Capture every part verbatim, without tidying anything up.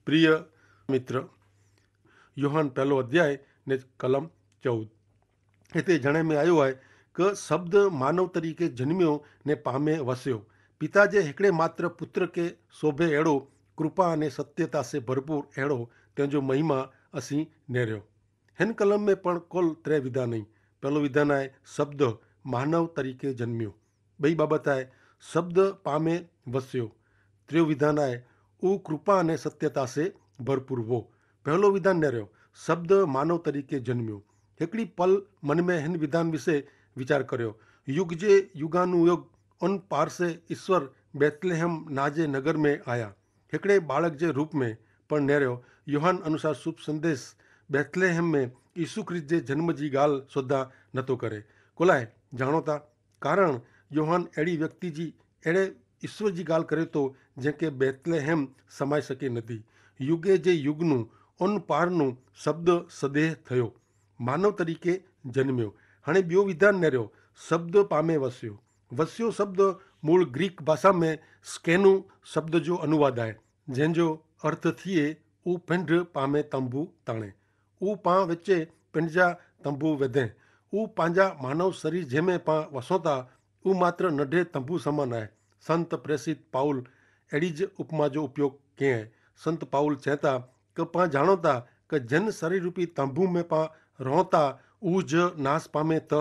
પ્રિય મિત્ર, યોહાન પહેલો અધ્યાય ને કલમ ચૌદ, હેતા જણાય મેં આયો હૈ કે શબ્દ માનવ તરીકે જન્મ્યો ને પામે વસ્યો, પિતા જે હેકડ઼ે માત્ર પુત્ર કે શોભે એડો કૃપા અને સત્યતા સે ભરપૂર એડો તેનો મહિમા અસી નેર્યો. હેન કલમ મેં પણ કોલ ત્રે વિધાન હૈં. પહેલો વિધાન આય શબ્દ માનવ તરીકે જન્મ્યો. બઈ બાબત આય શબ્દ પામે વસ્યો. ત્રે વિધાન આય ઉ કૃપા અને સત્યતા સે ભરપૂર વો. પહેલો વિધાન નેર્યો શબ્દ માનવ તરીકે જન્મ્યો. હેકડી પલ મન મેં હેન વિધાન વિશે વિચાર કર્યો. યુગ જે યુગાનું યોગ અન પારસે ઇશ્વર બેથલેહમ નાજે નગર મેં આયા હેકડ઼ે બાળક જે રૂપ મેં પણ નેર્યો. યોહાન અનુસાર શુભ સંદેશ બેથલેહમ મેં ઈસુ ખ્રિસ્ત જે જન્મ જી ગાલ શોધા નતો કરે. કોલાએ જાણોતા કારણ યોહાન એડી વ્યક્તિ જી એડે ઈસ્વર જી ગાલ કરે તો જેંકે બેથલેહેમ સમાઈ શકે નથી. યુગે જે યુગનું અનપારનું શબ્દ સદેહ થયો, માનવ તરીકે જન્મ્યો. હણે બ્યો વિધાન નેર્યો શબ્દ પામે વસ્યો. વસ્યો શબ્દ મૂળ ગ્રીક ભાષા મેં સ્કેનુ શબ્દ જો અનુવાદ આય, જેન જો અર્થ થિયે ઉ પિંડ પામે તંબુ તાણે ઉ પાં વચ્ચે પિંડ જા તંબુ વેધે. ઉ પાંજા માનવ શરીર જેમે પાં વસોતા ઉ માત્ર નઢે તંબુ સમાન આય. સંત પ્રેસિત પાઉલ એડી જ ઉપમા જો ઉપયોગ કહેં. સંત પાઉલ ચેતા કે પાં જાણોતા કે જેન શરીર રૂપી તંબુ મેં પાં રોતા ઉ જ નાસ પામે ત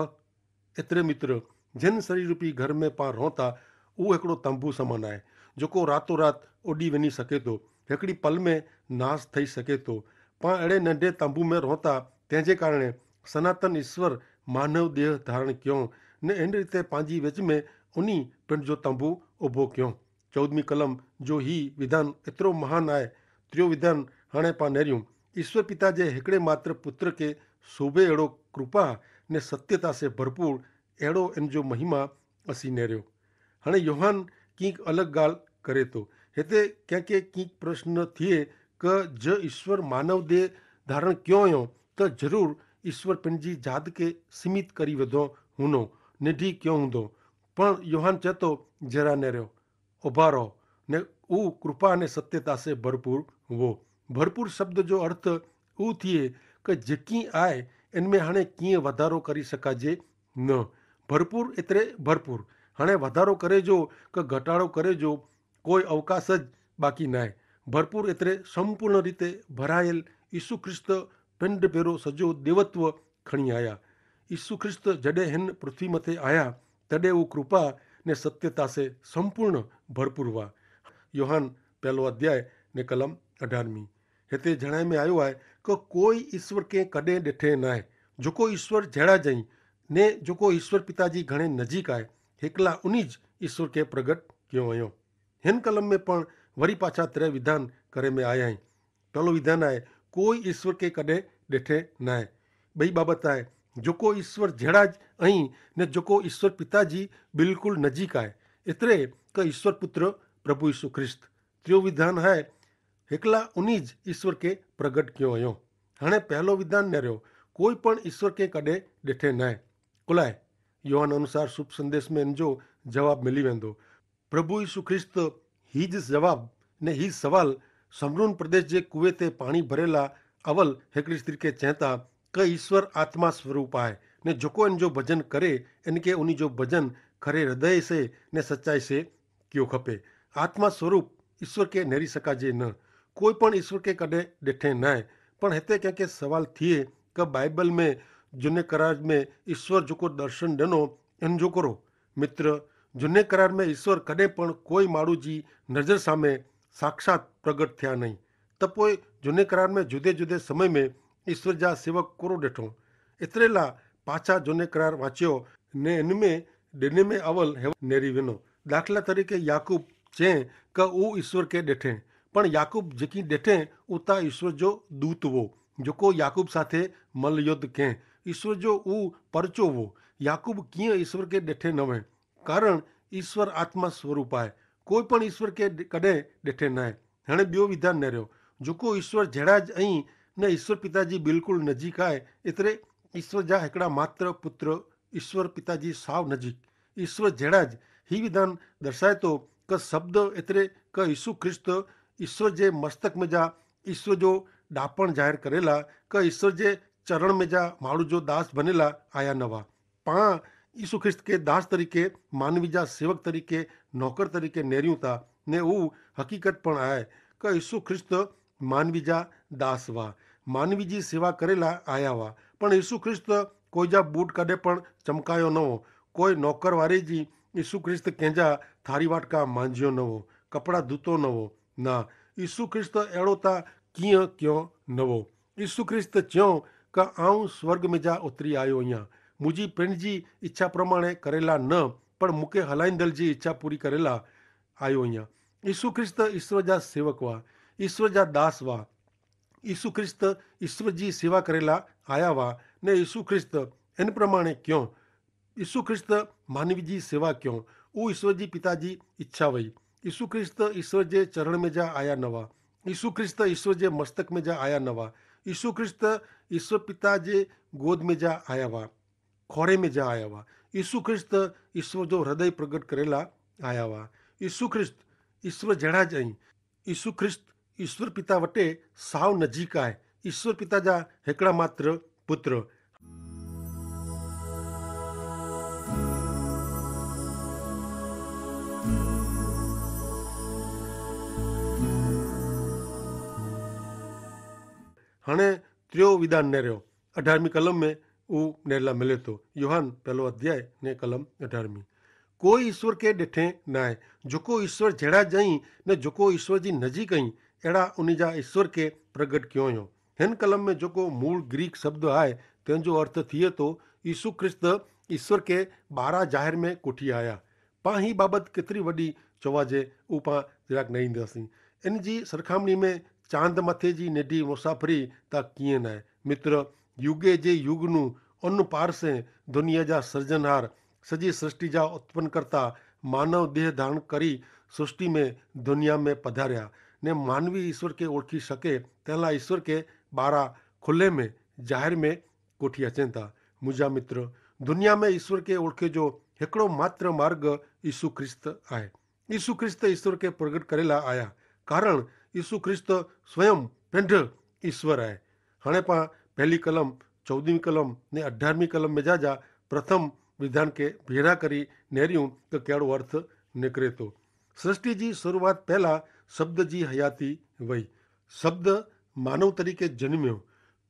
એતરે મિત્ર જેન શરીર રૂપી ઘર મેં પાં રોતા ઉ હેકડો તંબુ સમાન આય, જોકો રાતો રાત ઓડી વેની સકેતો હેકડી પલ મેં નાસ થઈ સકેતો. પાં એડે નંડે તંબુ મેં રોતા તેજે કારણે સનાતન ઇશ્વર માનવ દેહ ધારણ ક્યો ને એન રીતે પાંજી વેચ મેં ઉની પેંડ જો તંબુ ઉભો ક્યો. ચૌદમી કલમ જો હી વિધાન એતરો મહાન આય. ત્રિયો વિધાન હણે પાં નેર્યું ઇશ્વર પિતા જે હેકડ઼ે માત્ર પુત્ર કે શોભે એડો કૃપા ને સત્યતા સે ભરપૂર એડો એન જો મહિમા અસી નેર્યો. હણે યોહાન કિંક અલગ ગાલ કરે તો હેતે ક્યાંકે કિંક પ્રશ્ન થિયે કે જે ઇશ્વર માનવ દેહ ધારણ ક્યો અયો તો જરૂર ઇશ્વર પેનજી જાત કે સીમિત કરી વધો હુનો, નેઢી ક્યો હુંદો. પણ યોહાન ચેતો જેરા નેર્યો ઉભારો ને ઉ કૃપા અને સત્યતા સે ભરપૂર વો. ભરપૂર શબ્દ જો અર્થ ઉ થિયે કે જેકી આય એન મેં હણે કિંય વધારો કરી સકાજે ન. ભરપૂર એતરે ભરપૂર હણે વધારો કરે જો કે ઘટાડો કરે જો કોઈ અવકાશ જ બાકી નાય. ભરપૂર એતરે સંપૂર્ણ રીતે ભરાયેલ ઈસુ ખ્રિસ્ત પેંડ પેરો સજો દેવત્વ ખણી આયા. ઈસુ ખ્રિસ્ત જડે હેન પૃથ્વી મતે આયા તદે ઉ કૃપા ને સત્યતા સે સંપૂર્ણ ભરપૂર વા. યોહાન પહેલો અધ્યાય ને કલમ અઢારમી. હેતે જણાય મેં આયો આય કે કોઈ ઈસ્વર કે કદે દેઠે નાય. જોકો ઈસ્વર જેડા જઈ ને જોકો ઈસ્વર પિતાજી ઘણે નજીક આય હેકલા ઉની જ ઈસ્વર કે પ્રગટ ક્યો અયો. હેન કલમ મેં પણ વરી પાછા ત્રે વિધાન કરે મેં આયા હૈં. પહેલો વિધાન આય કોઈ ઈસ્વર કે કદે દેઠે નાય. બહી બાબત આય જોકો ઈસ્વર જેડા જ અહીં ને જોકો ઈસ્વર પિતાજી બિલકુલ નજીક આય એતરે કે ઈસ્વર પુત્ર પ્રભુ ઈસુ ખ્રિસ્ત. ત્રિયો વિધાન હૈ હેકલા ઉની જ ઈસ્વર કે પ્રગટ ક્યો અયો. હણે પહેલો વિધાન નેર્યો કોઈ પણ ઈસ્વર કે કદે દેઠે નાય. કોલાએ યોહાન અનુસાર શુભ સંદેશ મેં જો જવાબ મિલી વેંદો. પ્રભુ ઈસુ ખ્રિસ્ત હી જ જવાબ ને હી સવાલ સમરૂન પ્રદેશ જે કુવે તે પાણી ભરેલા અવલ હેકડી સ્ત્રી કે ચેંતા કે ઈસ્વર આત્મા સ્વરૂપ આય ને જોકો એન જો ભજન કરે એન કે ઉની જો ભજન ખરે હૃદય સે ને સચ્ચાઈ સે ક્યો ખપે. આત્મા સ્વરૂપ ઈસ્વર કે નેરી સકાજે ન. કોઈ પણ ઈસ્વર કે કદે દેઠે નાય. પણ હેતે ક્યાંકે સવાલ થિયે કે બાઈબલ મેં જુને કરાર મેં ઈસ્વર જોકો દર્શન દેનો એન જો કરો. મિત્ર, જુને કરાર મેં ઈસ્વર કદે પણ કોઈ માડૂ જી નજર સામે સાક્ષાત પ્રગટ થયા નહીં. તપોય જુને કરાર મેં જુદે જુદે સમય મેં ઈસ્વર જા સેવક કોરો દેઠો એતરેલા પાછા જુને કરાર વાંચ્યો ને એન મેં દેને મેં અવલ હેવ નેરી વેનો. દાખલા તરીકે યાકૂબ ચે કે ઉ ઈસ્વર કે દેઠે પણ યાકૂબ જેકી દેઠે ઉતા ઈસ્વર જો દૂત વો જોકો યાકૂબ સાથે મલયોદ્ધ કહેં. ઈસ્વર જો ઉ પરચો વો. યાકૂબ કિયા ઈસ્વર કે દેઠે નવે કારણ ઈસ્વર આત્મા સ્વરૂપ આય. કોઈ પણ ઈસ્વર કે કદે દેઠે નાય. હણે બ્યો વિધાન નેર્યો જોકો ઈસ્વર જેડા જ અહીં ને ઈસ્વર પિતાજી બિલકુલ નજીક આય એતરે ઈસ્વર જા હેકડા માત્ર પુત્ર ઈસ્વર પિતાજી સાવ નજીક ઈસ્વર જેડા જ. હી વિધાન દર્શાય તો કે શબ્દ એતરે કે ઈસુ ખ્રિસ્ત ઈસ્વર જે મસ્તક મેં જા ઈસુ જો ડાપણ જાહેર કરેલા કે ઈસુ જે ચરણ મેં જા માણુ જો દાસ બનેલા આયા નવા. પાં ઈસુ ખ્રિસ્ત કે દાસ તરીકે, માનવી જા સેવક તરીકે, નોકર તરીકે નેર્યું તા. ને ઉવ હકીકત પણ આય કે ઈસુ ખ્રિસ્ત માનવી જા દાસ વા, માનવી જી સેવા કરેલા આયા વા. પણ ઈસુ ખ્રિસ્ત કોઈ જા બૂટ કદે પણ ચમકાયો નવો, કોઈ નોકરવારે જી ઈસુ ખ્રિસ્ત કેંજા થારી વાટકા માંજ્યો નવો, કપડા ધૂતો નવો. ના, ઈસુ ખ્રિસ્ત એડો તા કિંય ક્યો નવો. ઈસુ ખ્રિસ્ત ચ્યો કે આઉં સ્વર્ગ મેં જા ઉતરી આયો અહિયા, મુજી પેંડ જી ઇચ્છા પ્રમાણે કરેલા ન, પણ મુકે હલાઈંદલ જી ઇચ્છા પૂરી કરેલા આયો અહિયા. ઈસુ ખ્રિસ્ત ઈસ્વર જા સેવક વા, ઈસ્વર જા દાસ વા. ઈસુ ખ્રિસ્ત ઈસ્વર જી સેવા કરેલા આયા વા. ને ઈસુ ખ્રિસ્ત એન પ્રમાણે ક્યો, ઈસુ ખ્રિસ્ત માનવી જી સેવા ક્યો, ઉ ઈસ્વર જી પિતા જી ઇચ્છા વય. ઈસુ ખ્રિસ્ત ઈસ્વર જે ચરણ મેં જા આયા નવા. ઈસુ ખ્રિસ્ત ઈસ્વર જે મસ્તક મેં જા આયા નવા. ઈસુ ખ્રિસ્ત ઈસ્વર પિતા જે ગોદ મેં જા આયા વા, ખોરે મેં જા આયા વા. ઈસુ ખ્રિસ્ત ઈસ્વર જો હૃદય પ્રગટ કરેલા આયા વા. ઈસુ ખ્રિસ્ત ઈસ્વર જેડા જ અહીં. ઈસુ ખ્રિસ્ત ઈસ્વર પિતા વટે સાવ નજીક આય. ઈસ્વર પિતા જા હેકડા માત્ર પુત્ર. હણે ત્રેઓ વિધાન નેર્યો અઢારમી કલમ મેં ઉ નેરલા મિલે તો. યોહાન પહેલો અધ્યાય ને કલમ અઢારમી. કોઈ ઈસ્વર કે દેઠે નાય. જોકો ઈસ્વર જેડા જઈ ને જોકો ઈસ્વર જી નજીક અહીં એડા ઉની જા ઈસ્વર કે પ્રગટ ક્યો યો. હેન કલમ મેં જોકો મૂળ ગ્રીક શબ્દ આય તેનો અર્થ થિયે તો ઈસુ ખ્રિસ્ત ઈસ્વર કે બારા જાહેર મેં કોઠી આયા. પાં હી બાબત કેતરી વડી ચોવાજે ઉપા જરાક નહીં દસી. એન જી સરખામણી મેં ચાંદ મતે જી નેડી મુસાફરી તા કિયે નાય. મિત્ર, યુગે જે યુગનું અન્ન પારસે દુનિયા જા સર્જનહાર સજી સૃષ્ટિ જા ઉત્પન્ન કરતા માનવ દેહ ધારણ કરી સૃષ્ટિ મેં દુનિયા મેં પધાર્યા. ને માનવી ઈસ્વર કે ઓળખી શકે તેલા ઈસ્વર કે બારા ખુલ્લે મેં જાહેર મેં કોઠી અચેતા. મુજા મિત્ર, દુનિયા મેં ઈસ્વર કે ઓળખે જો હેકડો માત્ર માર્ગ ઈસુ ખ્રિસ્ત આય. ઈસુ ખ્રિસ્ત ઈસ્વર કે પ્રગટ કરેલા આયા, કારણ ઈસુ ખ્રિસ્ત સ્વયં પેંઢ ઈસ્વર આય. હણે પા પહેલી કલમ, ચૌદમી કલમ ને અઢારમી કલમ મેં જા જા પ્રથમ વિધાન કે ભેરા કરી નેર્યું કે કેડો અર્થ નેકરે તો. સૃષ્ટિ જી શરૂઆત પહેલા શબ્દ જી હયાતી વય. શબ્દ માનવ તરીકે જન્મ્યો.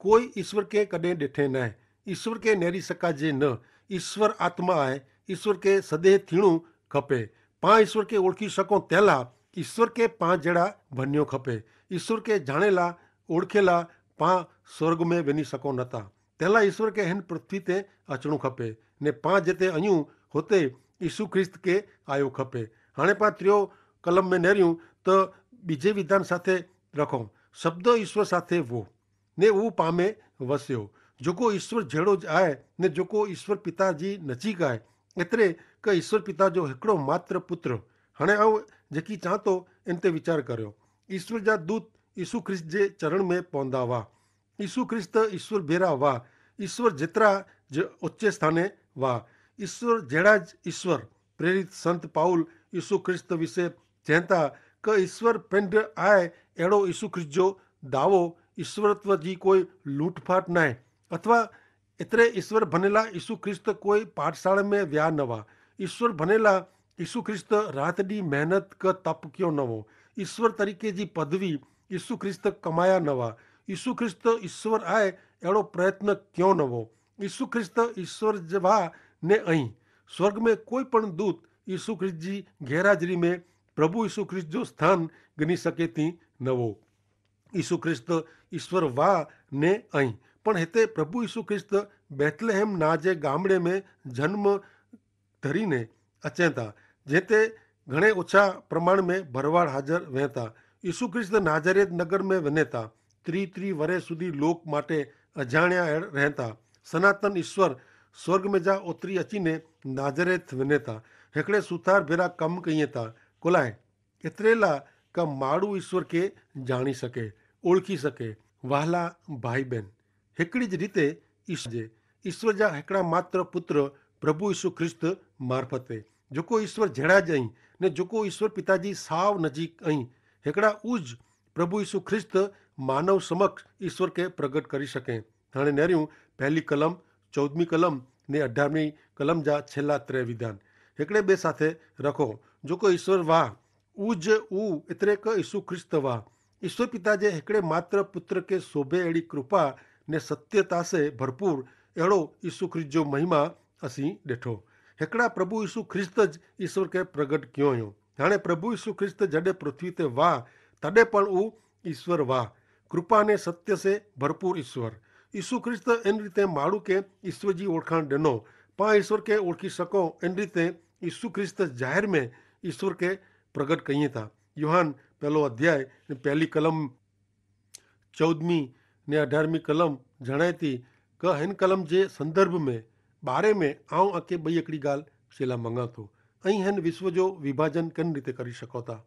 કોઈ ઈસ્વર કે કદે દેઠે નાય. ઈસ્વર કે નેરી સકાજે ન. ઈસ્વર આત્મા આય. ઈસ્વર કે સદેહ થીણું ખપે. પા ઈસ્વર કે ઓળખી શકો તેલા ઈસ્વર કે પા જેડા ભન્યો ખપે. ઈસ્વર કે જાણેલા ઓળખેલા પા સ્વર્ગ મેં વેની શકો નતા. તેલા ઈસ્વર કે હેન પૃથ્વી તે અચણું ખપે. ને પા જેતે અયું હોતે ઈસુ ખ્રિસ્ત કે આયો ખપે. હાણે પા ત્રિયો કલમ મેં નેર્યું તો બીજે વિધાન સાથે રખો. શબ્દ ઈસ્વર સાથે વો ને ઉપામે વસ્યો. જોકો ઈસ્વર જેડો જ આય ને જોકો ઈસ્વર પિતા જી નજીક આય, એતરે કે ઈસ્વર પિતા જો હેકડો માત્ર પુત્ર. હણે આવ જેકી ચાંતો એન તે વિચાર કર્યો. ઈસ્વર જા દૂત ઈસુ ખ્રિસ્ત જે ચરણ મેં પોંદા વા. ઈસુ ખ્રિસ્ત ઈસ્વર ભેરા વા. ઈસ્વર જેતરા જે ઓચ્ચે સ્થાને વા. ઈસ્વર જેડા જ ઈસ્વર. પ્રેરિત સંત પાઉલ ઈસુ ખ્રિસ્ત વિશે ચેંતા કે ઈસ્વર પેંડ આય એડો ઈસુ ખ્રિસ્ત જો દાવો ઈસ્વરત્વ જી કોઈ લૂંટફાટ નાય. અથવા એતરે ઈસ્વર ભનેલા ઈસુ ખ્રિસ્ત કોઈ પાઠશાળા મેં વ્યા નવા. ઈસ્વર ભનેલા ઈસુ ખ્રિસ્ત રાતડી મહેનત કે તપ ક્યો નવો. ઈસ્વર તરીકે જી પદવી ઈસુ ખ્રિસ્ત કમાયા નવા. ઈસુ ખ્રિસ્ત ઈસ્વર આય એડો પ્રયત્ન ક્યો નવો. ઈસુ ખ્રિસ્ત ઈસ્વર જવા ને અહીં સ્વર્ગ મેં કોઈ પણ દૂત ઈસુ ખ્રિસ્ત જી ગેરહાજરી મેં પ્રભુ ઈસુ ખ્રિસ્ત જો સ્થાન ગની શકે તી નવો. ઈસુ ખ્રિસ્ત ઈસ્વર વા ને અહીં પણ હેતે પ્રભુ ઈસુ ખ્રિસ્ત બેથલેહેમ ના જે ગામડે મેં જન્મ ધરી ને અચેતા, જેતે ઘણે ઓછા પ્રમાણ મેં ભરવાડ હાજર વહેતા. ઈસુ ખ્રિસ્ત નાઝરેથ નગર મેં વનેતા ત્રી ત્રી વરે સુધી લોક માટે અજાણ્યા રહેતા. સનાતન ઈસ્વર સ્વર્ગ મેં જા ઓતરી અચીને નાઝરેથ વનેતા હેકડ઼ે સુથાર ભેરા કમ કહિયે તા. કોલાએ એતરેલા કા માડૂ ઈસ્વર કે જાણી શકે, ઓળખી શકે. વહાલા ભાઈ બેન, હેકડ઼ી જ રીતે ઈસ્વર જે ઈસ્વર જા હેકડ઼ા માત્ર પુત્ર પ્રભુ ઈસુ ખ્રિસ્ત મારફતે જોકો ઈસ્વર જેડા જ અહીં ને જોકો ઈસ્વર પિતાજી સાવ નજીક અહીં હેકડ઼ા ઉજ પ્રભુ ઈસુ ખ્રિસ્ત માનવ સમક્ષ ઈસવ કે પ્રગટ કરી શકે. હાણે નેર્યું પહેલી કલમ, ચૌદમી કલમ ને અઢારમી કલમ જા છેલ્લા ત્રે વિધાન હેકડ઼ે બે સાથે રખો. જોકો ઈસવ વાહ ઉજ ઉ એતરે કે ઈસુ ખ્રિસ્ત વાહ. ઈસવ પિતા જે હેકડ઼ે માત્ર પુત્ર કે શોભે એડી કૃપા ને સત્યતા સે ભરપૂર એડો ઈસુ ખ્રિસ્ત જો મહિમા અસી દેઠો. હેકડ઼ા પ્રભુ ઈસુ ખ્રિસ્ત જ ઈસવ કે પ્રગટ ક્યો હૈં. હાણે પ્રભુ ઈસુ ખ્રિસ્ત જડે પૃથ્વી તે વાહ તદે પણ ઉ ઈસવ વાહ. કૃપા ને સત્ય સે ભરપૂર ઈસવ. ઈસુ ખ્રિસ્ત એન રીતે માડૂ કે ઈસવ જી ઓળખાણ દેનો. પા ઈસવ કે ઓળખી શકો એન રીતે ઈસુ ખ્રિસ્ત જાહેર મેં ઈસવ કે પ્રગટ કહિયે થા. યોહાન પહેલો અધ્યાય ને પહેલી કલમ ચૌદમી ને અઢારમી કલમ જણાયતી કે હેન કલમ જે સંદર્ભ મેં બારે મેં આઉં અકે બઈ એકડી ગાલ સેલા મંગાતો. અહીં હેન વિશ્વ જો વિભાજન કેન રીતે કરી શકો થા?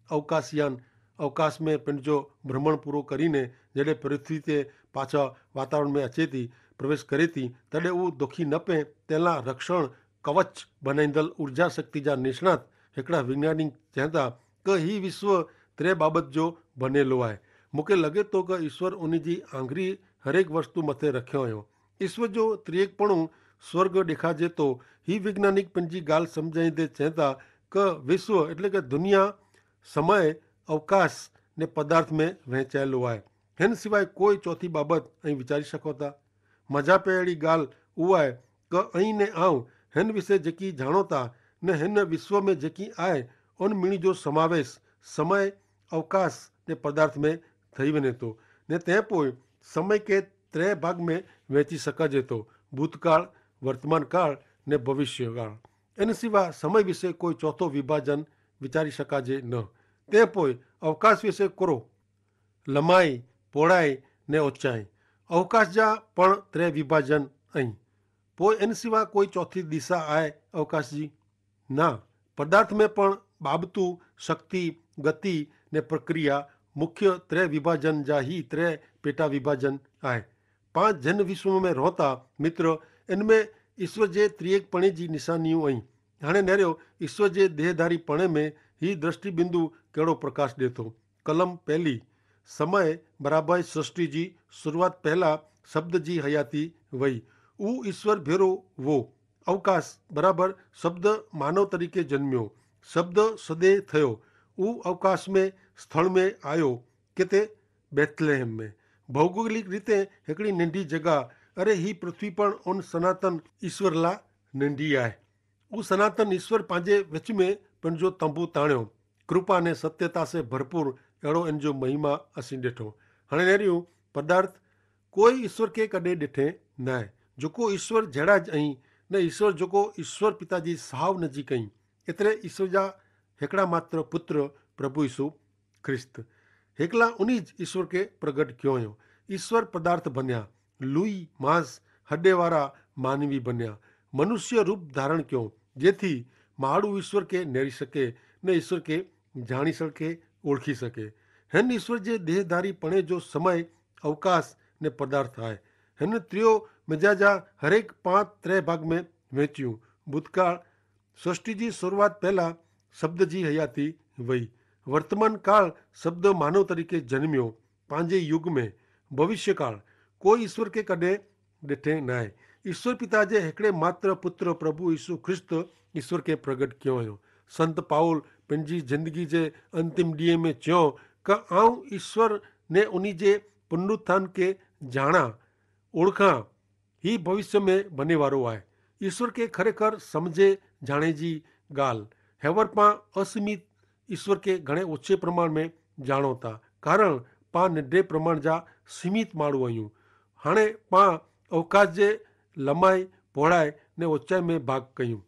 અવકાશયાન અવકાશ મેં પેનજો ભ્રમણ પૂરો કરીને જેડે પૃથ્વી તે પાછા વાતાવરણ મેં અચેતી પ્રવેશ કરેતી તદે ઉં દોખી નપે તેલા રક્ષણ કવચ બનાઈંદલ ઉર્જા શક્તિ જા નિષ્ણાત હેકડા વૈજ્ઞાનિક ચેંતા કે હી વિશ્વ ત્રે બાબત જો બનેલો આય. મુકે લગે તો કે ઈસવ ઉની જી આંગરી હરેક વસ્તુ મતે રખ્યો અયો. ઈસવ જો ત્રિયેક પણું સ્વર્ગ દેખાજે તો હી વૈજ્ઞાનિક પન જી ગાલ સમઝાઈ દે ચેંતા કે વિશ્વ એટલે કે દુનિયા સમય અવકાશ ને પદાર્થ મેં વહેંચાયેલો આય. હેન સિવાય કોઈ ચોથી બાબત અહીં વિચારી શકો તા? મજા પે એડી ગાલ ઉવાય કે અહીં ને આવ હેન વિશે જેકી જાણોતા ને હેન વિશ્વ મેં જેકી આય અન મિણી જો સમાવેશ સમય અવકાશ ને પદાર્થ મેં થઈ વેને તો. ને તે પોય સમય કે ત્રે ભાગ મેં વહેંચી શકાજે તો ભૂતકાળ, વર્તમાનકાળ ને ભવિષ્યકાળ. એન સિવાય સમય વિશે કોઈ ચોથો વિભાજન વિચારી શકાજે ન. તે પોય અવકાશ વિશે કરો લમાઈ, પોડાઈ ને ઓચાઈ. અવકાશ જા પણ ત્રે વિભાજન અહીં. પોય એન સિવા કોઈ ચોથી દિશા આય અવકાશ જી? ના. પદાર્થ મેં પણ બાબતુ શક્તિ, ગતિ ને પ્રક્રિયા મુખ્ય ત્રે વિભાજન જા હી ત્રે પેટા વિભાજન આય. પાંચ જન વિશ્વ મેં રોતા મિત્ર એન મેં ઈસ્વર જે ત્રિયેક પણે જી નિશાનિયું અહીં. હાણે નેર્યો ઈસ્વર જે દેહધારી પણે મેં હી દ્રષ્ટિબિંદુ કેડો પ્રકાશ દેતો? કલમ પહેલી, સમય બરાબર સૃષ્ટિ જી શરૂઆત પહેલા શબ્દ જી હયાતી વય. ઉ ઈસ્વર ભેરો વો. અવકાશ બરાબર શબ્દ માનવ તરીકે જન્મ્યો. શબ્દ સદે થયો. ઉ અવકાશ મેં સ્થળ મેં આયો. કે તે બેથલેહમ મેં ભૌગોલિક રીતે હેકડી નેંડી જગા. અરે હી પૃથ્વી પણ ઓન સનાતન ઈસ્વર લા નેંડી આય. ઉ સનાતન ઈસ્વર પાંજે વચ મેં પણ જો તંબુ તાણ્યો. કૃપા ને સત્યતા સે ભરપૂર એડો એન જો મહિમા અસી દેઠો. હણે નેર્યું પદાર્થ કોઈ ઈસ્વર કે કદે દેઠે નાય. જોકો ઈસ્વર જેડા જ અહીં ને ઈસ્વર જોકો ઈસ્વર પિતાજી સાવ નજીક અહીં. એતરે ઈસ્વર જા હેકડા માત્ર પુત્ર પ્રભુ ઈસુ ખ્રિસ્ત હેકલા ઉની જ ઈસ્વર કે પ્રગટ ક્યો અયો. ઈસ્વર પદાર્થ ભન્યા લુઈ માંસ હડેવારા માનવી ભન્યા મનુષ્ય રૂપ ધારણ ક્યો જેથી માડૂ ઈસ્વર કે નેરી શકે ને ઈસ્વર કે જાણી શકે ઓળખી શકે. હેન ઈસ્વર જે દેહધારી પણે જો સમય અવકાશ ને પદાર્થ આય. હેન ત્રિયો મજા જા હરેક પાંચ ત્રે ભાગ મેં વહેંચ્યું. ભૂતકાળ સૃષ્ટિ જી શરૂઆત પહેલા શબ્દ જી હયાતી વય. વર્તમાન કાળ શબ્દ માનવ તરીકે જન્મ્યો પાંજે યુગ મેં. ભવિષ્યકાળ કોઈ ઈસ્વર કે કદે દેઠે નાય. ઈસ્વર પિતા જે હેકડ઼ે માત્ર પુત્ર પ્રભુ ઈસુ ખ્રિસ્ત ઈસ્વર કે પ્રગટ ક્યો અયો. સંત પાઉલ પનજી જિંદગી જે અંતિમ દિયે મેં ચ્યો કે આઉં ઈસ્વર ને ઉની જે પુનરુત્થાન કે જાણા ઓળખા હી ભવિષ્ય મેં બને વારો આય. ઈસ્વર કે ખરેખર સમઝે જાણે જી ગાલ. હેવર પાં અસીમિત ઈસ્વર કે ઘણે ઓછે પ્રમાણ મેં જાણો તા કારણ પાં નિડ્રે પ્રમાણ જા સીમિત માણુ અયું. હાણે પાં અવકાશ જે લમાઈ પહોળાઈ ને ઓછાઈ મેં ભાગ કહ્યું.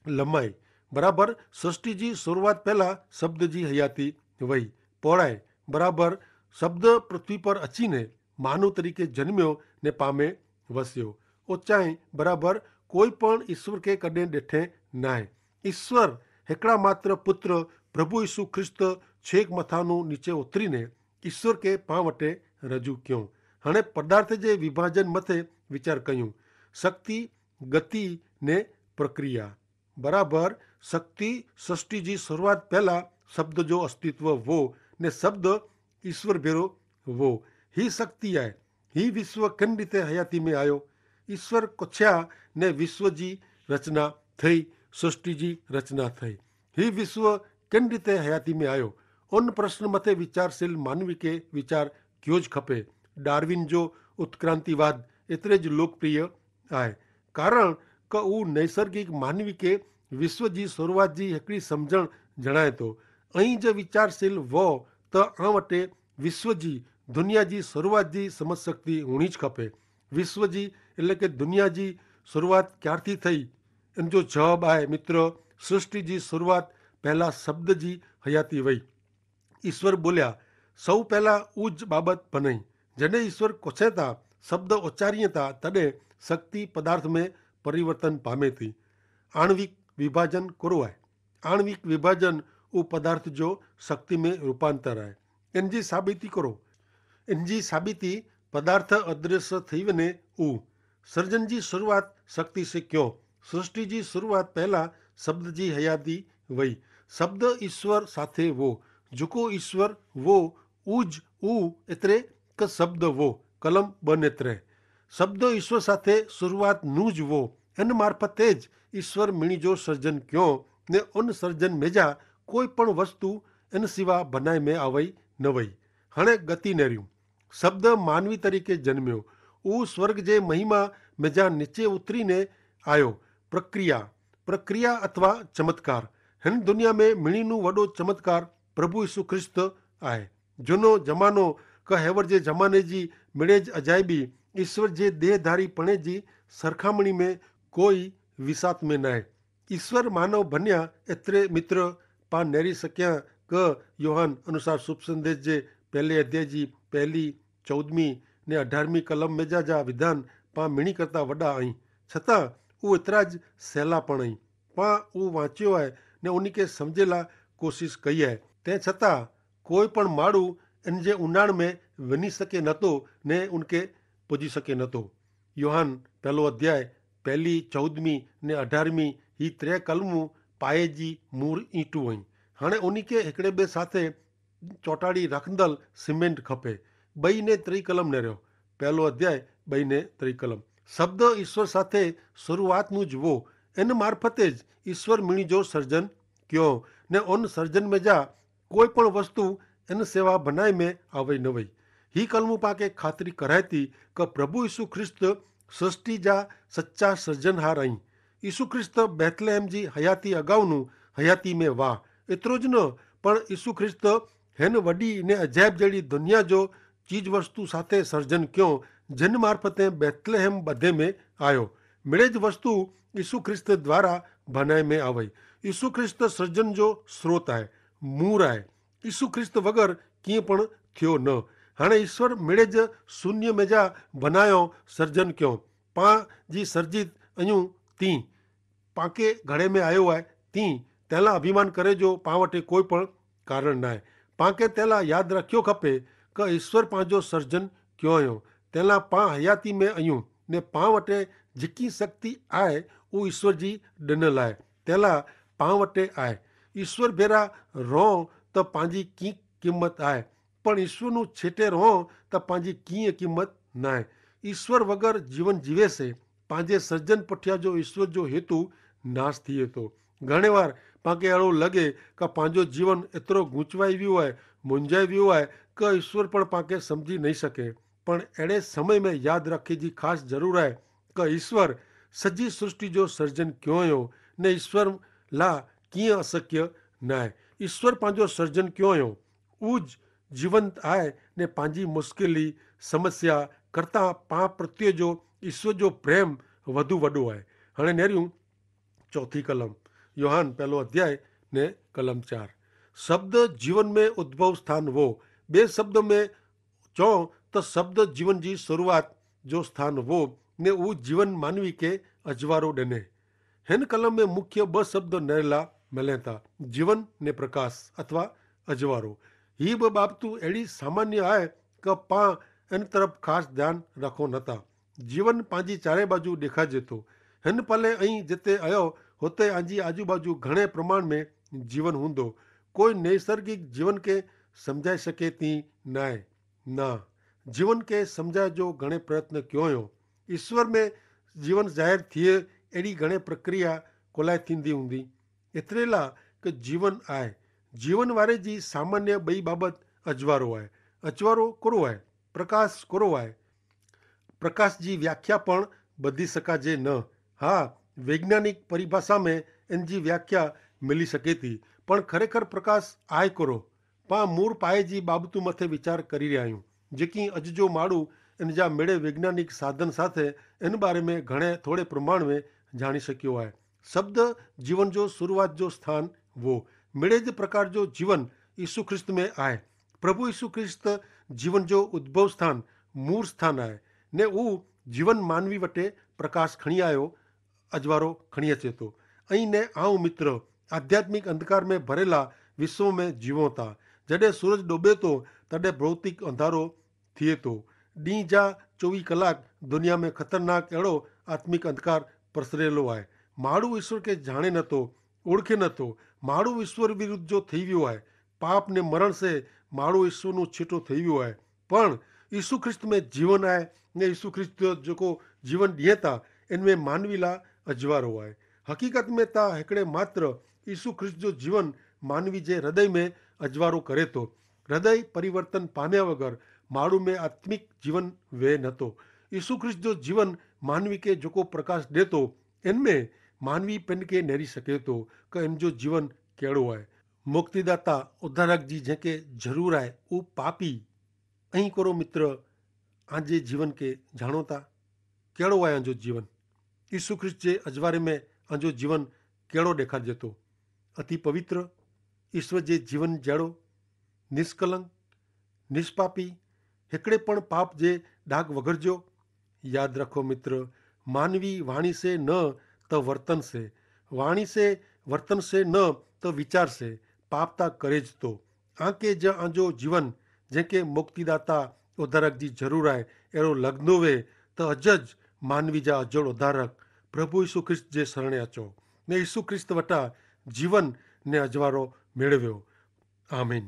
લમાઈ બરાબર સૃષ્ટિ જી શરૂઆત પહેલા શબ્દ જી હયાતી વય. પહોળાઈ બરાબર શબ્દ પૃથ્વી પર અચીને માનવ તરીકે જન્મ્યો ને પામે વસ્યો. ઓચાઈ બરાબર કોઈ પણ ઈસ્વર કે કદે દેઠે નાય. ઈસ્વર હેકડા માત્ર પુત્ર પ્રભુ ઈસુ ખ્રિસ્ત છેક મથાનું નીચે ઉતરીને ઈસ્વર કે પાં વટે રજૂ ક્યો. હણે પદાર્થ જે વિભાજન મતે વિચાર કહ્યું. શક્તિ, ગતિ ને પ્રક્રિયા. બરાબર શક્તિ સૃષ્ટિ જી શરૂઆત પહેલા શબ્દ જો અસ્તિત્વ વો ને શબ્દ ઈસ્વર ભેરો વો. હી શક્તિ આય. હી વિશ્વ કેન રીતે હયાતી મેં આયો? ઈશ્વર કોછ્યા ને વિશ્વ જી રચના થઈ, સૃષ્ટિ જી રચના થઈ. હી વિશ્વ કેન રીતે હયાતી મેં આયો? ઉન પ્રશ્ન મતે વિચારશીલ માનવી કે વિચાર ક્યો જ ખપે. ડાર્વિન જો ઉત્ક્રાંતિવાદ એતરે જ લોકપ્રિય આય, કારણ કે ઉ નૈસર્ગિક માનવી કે વિશ્વ જી શરૂઆત જી હેકડી સમઝણ જણાયતો. અહીં જે વિચારશીલ વો તો આ વટે વિશ્વ જી દુનિયા જી શરૂઆત જી સમજ શક્તિ હોણી જ ખપે. વિશ્વ જી એટલે કે દુનિયા જી શરૂઆત ક્યારથી થઈ? એન જો જવાબ આય મિત્ર, સૃષ્ટિ જી શરૂઆત પહેલા શબ્દ જી હયાતી વય. ઈસ્વર બોલ્યા, સૌ પહેલા ઉજ બાબત ભનઈ. જડે ઈસ્વર કોછેતા શબ્દ ઓચારિયતા તદે શક્તિ પદાર્થ મેં પરિવર્તન પામે થી. આણ્વિક વિભાજન કરો આય. આણ્વિક વિભાજન ઉપદાર્થ જો શક્તિ મેં રૂપાંતર આય. એનજી સાબિતી કરો. એનજી સાબિતી પદાર્થ અદ્રશ્ય થઈવને ઉ. સર્જન જી શરૂઆત શક્તિ સે ક્યો? સૃષ્ટિ જી શરૂઆત પહેલા શબ્દ જી હયાદી વય. શબ્દ ઈસ્વર સાથે વો. જુકો ઈસ્વર વો ઉજ ઉ એતરે કે શબ્દ વો કલમ બનેતરે. શબ્દ ઈસ્વર સાથે શરૂઆત નું જ વો. એન મારફતે જ ઈસ્વર મિણી જો સર્જન ક્યો. ને ઉન સર્જન મેજા કોઈ પણ વસ્તુ એન સિવા ભનાઈ મેં આવય નવય. હણે ગતિ નેર્યું. શબ્દ માનવી તરીકે જન્મ્યો. ઉ સ્વર્ગ જે મહિમા મેજા નીચે ઉતરી ને આયો. પ્રક્રિયા પ્રક્રિયા અથવા ચમત્કાર. હેન દુનિયા મેં મિણીનું વડો ચમત્કાર પ્રભુ ઈસુ ખ્રિસ્ત આય. જુનો જમાનો કહેવર જે જમાને જી મિડે જ અજાયબી ઈસ્વર જે દેહધારી પણે જી સરખામણી મેં કોઈ વિસાત મેં નાય. ઈસ્વર માનવ ભન્યા એતરે મિત્ર પા નેરી શક્યા કે યોહાન અનુસાર શુભ સંદેશ જે પહેલે અધ્યાય જી પહેલી ચૌદમી ને અઢારમી કલમ મેજા જા વિધાન પા મિણી કરતા વડા અહીં. છતાં ઉ એતરા જ સહેલા પણ અહીં. પા ઉ વાંચ્યો આય ને ઉનકે સમઝેલા કોશિશ કઈ આય. તે છતાં કોઈ પણ માડૂ એન જે ઉનાણ મેં વની શકે નતો ને ઉનકે પજી શકે નતો. યોહાન પહેલો અધ્યાય પહેલી ચૌદમી ને અઢારમી હી ત્રે કલમું પાયે જી મૂર ઈંટું અહીં. હાણે ઉની કે હેકડ઼ે બે સાથે ચોટાડી રાખંદલ સિમેન્ટ ખપે. બઈ ને ત્રિકલમ નેર્યો. પહેલો અધ્યાય બઈ ને ત્રિકલમ. શબ્દ ઈસ્વર સાથે શરૂઆતનું જ વો. એન મારફતે જ ઈસ્વર મિણી જો સર્જન ક્યો. ને ઓન સર્જન મેં જા કોઈ પણ વસ્તુ એન સેવા ભનાઈ મેં આવય નવય. હી કલમું પાંકે ખાતરી કરાયતી કે પ્રભુ ઈસુ ખ્રિસ્ત સૃષ્ટિ જા સચ્ચા સર્જનહાર અહીં. ઈસુ ખ્રિસ્ત બેથલેહેમ જી હયાતી અગાઉનું હયાતી મેં વાહ. એતરો જ ન પણ ઈસુ ખ્રિસ્ત હેન વડી ને અજાયબ જેડી દુનિયા જો ચીજવસ્તુ સાથે સર્જન ક્યો, જેન મારફતે બેથલેહેમ બધે મેં આયો. મેળે જ વસ્તુ ઈસુ ખ્રિસ્ત દ્વારા ભનાઈ મેં આવય. ઈસુ ખ્રિસ્ત સર્જન જો સ્રોત આય, મૂર આય. ઈસુ ખ્રિસ્ત વગર કિંપણ થયો ન. હાણે ઈસ્વર મેળે જ સૂન્ય મેજા ભનાયો સર્જન ક્યો. પાં જી સર્જિત અયું તી પાંકે ઘડે મેં આયો આય તી તેલા અભિમાન કરે જો પાં વટે કોઈ પણ કારણ નાય. પાંકે તેલા યાદ રાખ્યો ખપે કે ઈસ્વર પાંજો સર્જન ક્યો અયો. તેલા પાં હયાતી મેં અયું ને પાં વટે જેકી શક્તિ આય ઉ ઈસ્વર જી ડનલ આય. તેલા પાં વટે આય. ઈસ્વર ભેરા રોં તો પાંજી કિંક કિંમત આય. પણ ઈસ્વરનું છેટે રોં તો પાંજી કિંક કિંમત નાય. ઈસ્વર વગર જીવન જીવે સે પાંજે સર્જન પઠ્યા જો ઈસ્વર જો હેતુ નાસ થી હતો. ઘણે વાર પાંકે એડો લગે કે પાંજો જીવન એતરો ગૂંચવાઈ વ્યો આય, મુંજાઈ વ્યો આય કે ઈસ્વર પણ પાંકે સમઝી નહીં શકે. પણ એડે સમય મેં યાદ રાખે જી ખાસ જરૂર આય કે ઈસ્વર સજી સૃષ્ટિ જો સર્જન ક્યો અયો ને ઈસ્વર લા કિયા અસક્ય નાય. ઈસ્વર પાંજો સર્જન ક્યો અયો ઉજ જીવંત આય ને પાંજી મુશ્કેલી સમસ્યા કરતા પાં પ્રત્યે જો ઈસ્વર જો પ્રેમ વધુ વડો આય. હણે નેર્યું ચોથી કલમ, યોહાન પહેલો અધ્યાય ને કલમ ચાર. શબ્દ જીવન મેં ઉદ્ભવ સ્થાન વો. બે શબ્દ મેં ચો તો શબ્દ જીવન જી શરૂઆત જો સ્થાન વો ને ઉ જીવન માનવી કે અજવારો ડેને. હેન કલમ મેં મુખ્ય બ શબ્દ નરેલા મલેતા, જીવન ને પ્રકાશ અથવા અજવારો. હી બ બાબતું એડી સામાન્ય આય કે પાં એન તરફ ખાસ ધ્યાન રાખો નતા. જીવન પાંજી ચારે બાજુ દેખાજે તો. હેન પલે અહીં જેતે અયો હોતે આંજી આજુબાજુ ઘણે પ્રમાણ મેં જીવન હુંદો. કોઈ નૈસર્ગિક જીવન કે સમઝાઈ શકે તી નાય. ના, જીવન કે સમઝાય જો ઘણે પ્રયત્ન ક્યો યો. ઈસ્વર મેં જીવન જાહેર થિયે એડી ઘણે પ્રક્રિયા કોલાય થીંદી હુંદી. એતરેલા કે જીવન આય, જીવન વારે જી સામાન્ય બઈ બાબત અજવારો આય. અજવારો કોરો આય? પ્રકાશ કોરો આય? પ્રકાશ જી વ્યાખ્યા પણ બધી સકાજે ન. હા, વૈજ્ઞાનિક પરિભાષા મેં એન જી વ્યાખ્યા મિલી સકેતી. પણ ખરેખર પ્રકાશ આય કોરો? પા મૂર પાયે જી બાબતુ મતે વિચાર કરી રહ્યા હું, જેકી અજ જો માડૂ એન જા મેળે વૈજ્ઞાનિક સાધન સાથે એન બારે મેં ઘણે થોડે પ્રમાણ મેં જાણી શક્યો આય. શબ્દ જીવન જો શરૂઆત જો સ્થાન વો, મેળે જ પ્રકાર જો જીવન ઈસુ ખ્રિસ્ત મેં આય. પ્રભુ ઈસુ ખ્રિસ્ત જીવન જો ઉદ્ભવ સ્થાન, મૂળ સ્થાન આય. ને ઉ જીવન માનવી વટે પ્રકાશ ખણી આયો, અજવારો ખણી અચેતો. અહીં ને આઉં મિત્ર આધ્યાત્મિક અંધકાર મેં ભરેલા વિશ્વ મેં જીવો તા. જડે સૂરજ ડોબે તો તડે ભૌતિક અંધારો થિયે તો. દી જા ચોવી કલાક દુનિયા મેં ખતરનાક એડો આત્મિક અંધકાર પ્રસરેલો આય. માડૂ ઈસુ કે જાણે નતો, ઓળખે નતો. માડૂ ઈસુ વિરુદ્ધ જો થઈ વ્યો આય. પાપ ને મરણ સે માડૂ ઈસુ નું છીટો થઈ વ્યો આય. પણ ઈસુ ખ્રિસ્ત મેં જીવન આય, ને ઈસુ ખ્રિસ્ત જો કો જીવન દિયેતા એન મેં માનવીલા અજવારો આય. હકીકત મેં તા હેકડ઼ે માત્ર ઈસુ ખ્રિસ્ત જો જીવન માનવી જે હૃદય મેં અજવારો કરે તો. હૃદય પરિવર્તન પામ્યા વગર માડૂ મેં આત્મિક જીવન વે નતો. ઈસુ ખ્રિસ્ત જો જીવન માનવી કે જોકો પ્રકાશ દેતો એન મેં માનવી પેન કે નેરી શકે તો કે એન જો જીવન કેડો આય? મુક્તિદાતા ઉદ્ધારક જી જેંકે જરૂર આય ઉપાપી. અહીં કોરો મિત્ર આજે જીવન કે જાણોતા? કેડો આય આજો જીવન? ઈસુ ખ્રિસ્ત જે અજવારે મેં આજો જીવન કેડો દેખાજેતો? અતિ પવિત્ર ઈસ્વર જે જીવન જેડો નિષ્કલંક, નિષ્પાપી, હેકડ઼ે પણ પાપ જે ડાગ વગર જો. યાદ રાખો મિત્ર, માનવી વાણી સે ન તો વર્તન સે, વાણી સે વર્તન સે ન તો વિચાર સે પાપ તા કરે જ તો. આંકે જ આંજો જીવન જેંકે મુક્તિદાતા ઉદ્ધારક જી જરૂર આય એડો લગ્નો વે તો અજ જ માનવી જા અજોડ ઉદ્ધારક પ્રભુ ઈસુ ખ્રિસ્ત જે સરણે અચો ને ઈસુ ખ્રિસ્ત વટા જીવન ને અજવારો મેળવ્યો. આમીન.